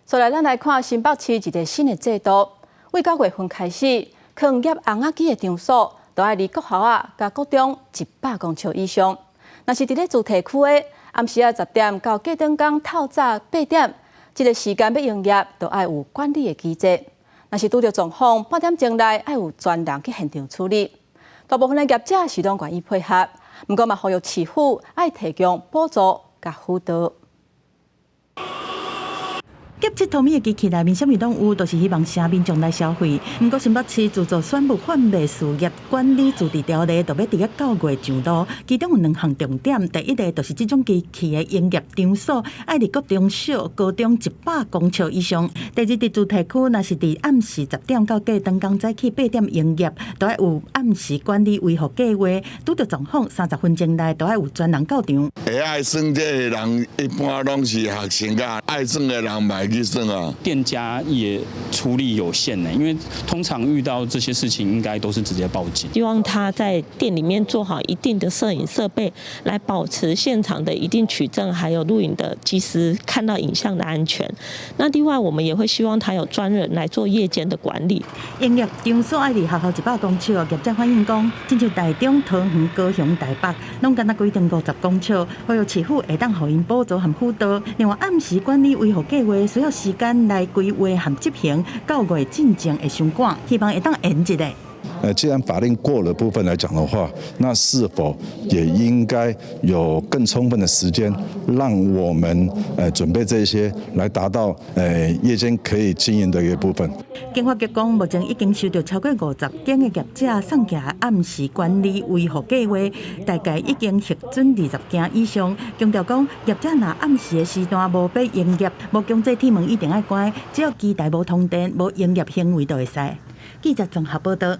所來，咱來看新北市一个新的制度，對9月份開始，囥業尪仔機的場所，都愛離國校仔佮國中100公尺以上。若是佇咧住宅區的，暗時仔10點到隔轉工透早8點，這个時間欲營業，都愛有管理的機制。若是拄著狀況，半點鐘內愛有專人去現場處理。大部分的業者是攏願意配合，毋過嘛呼籲市府愛提供補助佮輔導。檢測塗物的機器內面啥物攏有，都是希望省民眾來消費。毋過新北市自助選物販賣事業管理自治條例，就欲佇個9月上路。其中有兩項重點，第一个就是這種機器的營業場所愛離國中小、高中100公尺以上。第二，佇住宅區，若是佇暗時10點到隔轉工早起8點營業，都愛有暗時管理維護計劃。拄著狀況，30分鐘內都愛有專人到場。會愛耍這个人，一般攏是學生佮愛耍的人嘛會去耍啊。店家也處理有限呢，因為通常遇到這些事情，應該都是直接報警。希望他在店裡面做好一定的攝影設備，來保持現場的一定取證，還有錄影的即時看到影像的安全。那另外，我們也會希望他有專人來做夜間的管理。營業場所愛離學校100公尺，業者反映講，親像台中、桃園、高雄、台北，攏干焦規定50公尺，呼籲市府會當予𪜶補助和輔導。另外，暗時管理維護計劃需要時間來規劃和執行，9月進前會傷趕，希望會當延一下。既然法令過了部分來講的話，那是否也應該有更充分的時間，讓我們準備這些，來達到夜間可以經營的一個部分？經發局講，目前已經收到超過50間的業者送寄暗時管理維護計劃，大概已經核准20間以上。強調講，業者若暗時的時段無欲營業，無強制鐵門一定愛關，只要機台無通電、無營業行為就會使。記者綜合報道。